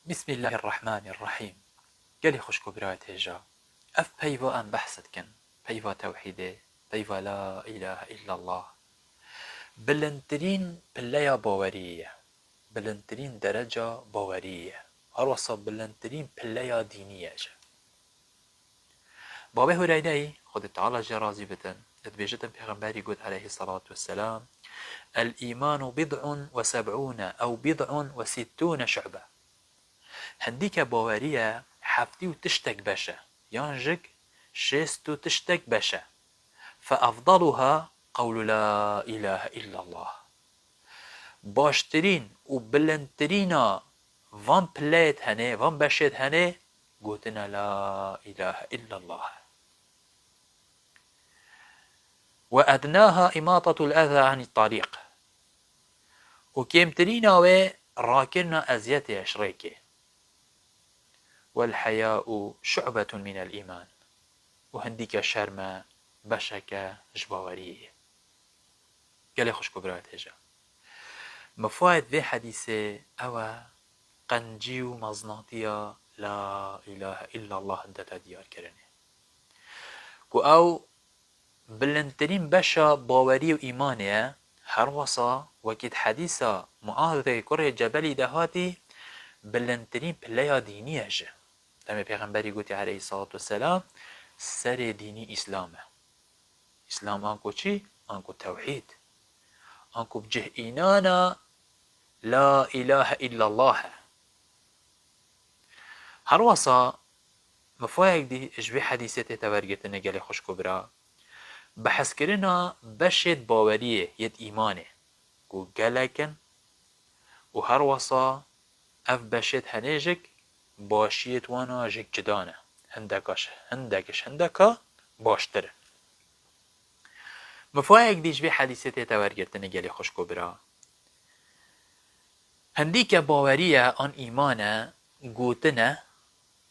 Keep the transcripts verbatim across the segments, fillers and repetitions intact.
Bismillahirrahmanirrahîm. Gelî xwişk û birayê hêja. Ev peyva em behs dikin. Peyva tewhîdê, peyva la îlahe illallah. Bilindtirîn pilleya baweriyê ye. Bilindtirîn dereca baweriyê ye. Her wesa bilindtirîn pilleya dînî ye jî. Babê Hureyreyî, Xwedê Teala jê razî bitin, dibêjitin Pêxemberî got aleyhisselatu vesselam, "El-îmanu bid'un ve seb'ûne ew bid'un ve sittûne şu'be." Hindîke baweriye heftî û tiştek beş e, yan jik şêst û tiştek beş e. Fe efdaluha qewlu la ilahe illallah. Baştirîn û bilindtirîna van pileyêt henê, van beşêt henê, gotina la ilahe illallah. Ve ednaha imatatul eza anit tariq. Û kêmtirîna wê rakirina eziyetê ji rêkê. Wel heya'u şu'betun minel îman. Û hindîke şerme beşeke ji baweriyê ye. Gelê xwişk û birayê hêja. Mifayet vê hedîsê ew e, qencî û mezinatiya la ilahe illallah hinde te diyar kirinê. Ku ew bilindtirîn beşa bawerî û îmanê ye, her wesa wekî di hedîsa Muazê kurê Cebelî de hatî, bilindtirîn pileya dînî ye jî. Demê Pêxemberî gotî aleyhissalatu vesselam, serê dînî Îslam e. Îslam anku çi? Anku tewhîd. Anku bi cih înana la ilahe illallah e. Her wesa mifayek dî ji vê hedîsê tête wergirtinê gelê xwişk û bira. Behskirina beşêt baweriyê yêt îmanê ku gelek in û her wesa ev beşêt henê jik başiyêt wana jik cida ne. Hindeka ji, hindek ji hindeka baştir in. Mifayek dî ji vê hedîsê tête wergirtinê gelê xwişk û bira. Hindîke bawerî ye an îman e, gotin e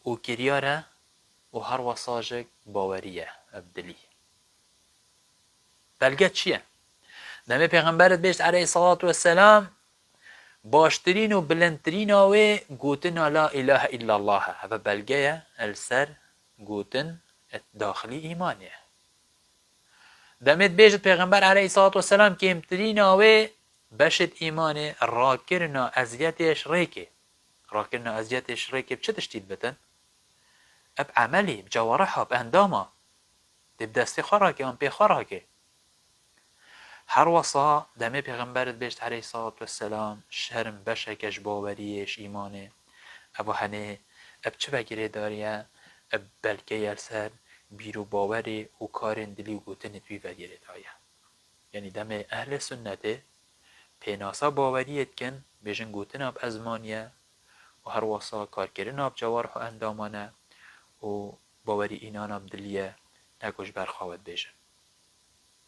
û kiryar e û her wesa jik bawerî ye, ev dilî. Belge çi ye? Demê Pêxember dibêjt aleyhissalatu vesselam, baştirîn û bilindtirîna wê gotina la ilahe illallah e. Ev belge ye li ser gotin daxilî îmanê ye. Demê dibêjit Pêxember aleyhissalatu vesselam kêmtirîna wê beşêt îmanê rakirina eziyetê ji rêkê. Rakirina eziyetê ji rêkê bi çi tiştî dibitin? Ev emelî, bi cewariha, bi endama. Tê bi destê xwe rake, an pê xwe rake. Her wesa demê Pêxember dibêjt aleyhissalatu vesselam, şerm beşeke ji baweriyê, ji îmanê. Ev henê, ev çi ve girêdariye? Ev belkeye li ser bîr û bawerê û karên dilî û gotinê wî ve girêdariye. Yanî demê ehlê sunnetê pênasa baweriyê dikin, bêjin gotina bi ezmanî ye û her wesa karkirina bi cewarih û endaman e û bawerî înana bi dilî ye, ne ku ji ber xwe we dibêjin.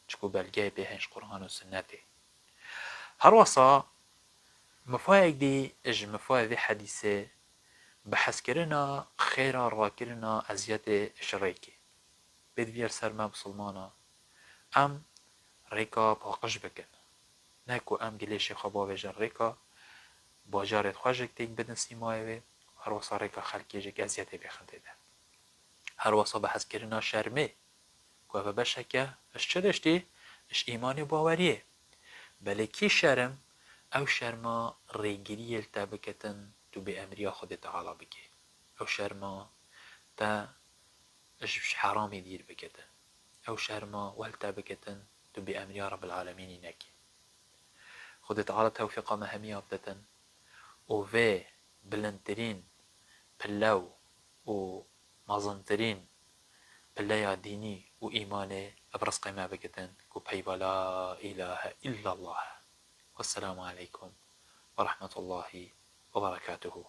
Çiku belgeyê pê hên ji Quran û sunnetê. Her wesa mifayek dî ji mifayê vê hedîsê behskirina xêra rakirina eziyetê ji rêkê. Pê diviyar ser me misilmana em rêka paqij bikin. Ne ku em gilêşê xwe bavêjin rêka bajarê xwe jik têk bidin sîmayê wê, her wesa rêka xelkê jik eziyetê bêxin tê de. Her wesa behskirina şermê, ku ev beşeke ji çi tiştî? Ji îmanê baweriyê. Belê kî şerm, ew şerma rêgiriyê li te biketin tu bêemriya Xwedê Teala bikê. Ew şerma te ji heramê dîr biketin. Ew şerma wel te biketin tu bêemriya Rebbil Alemînî nekî. Xwedê Teala tewfîqa me hemiya bidetin û vê bilindtirîn pile û mezintirîn pileya dînî û îmanê bi rizqê me bigitin ku peyva la îlahe illallah e. Wesselamu aleykum ve rahmetullahi ve berekatuhu.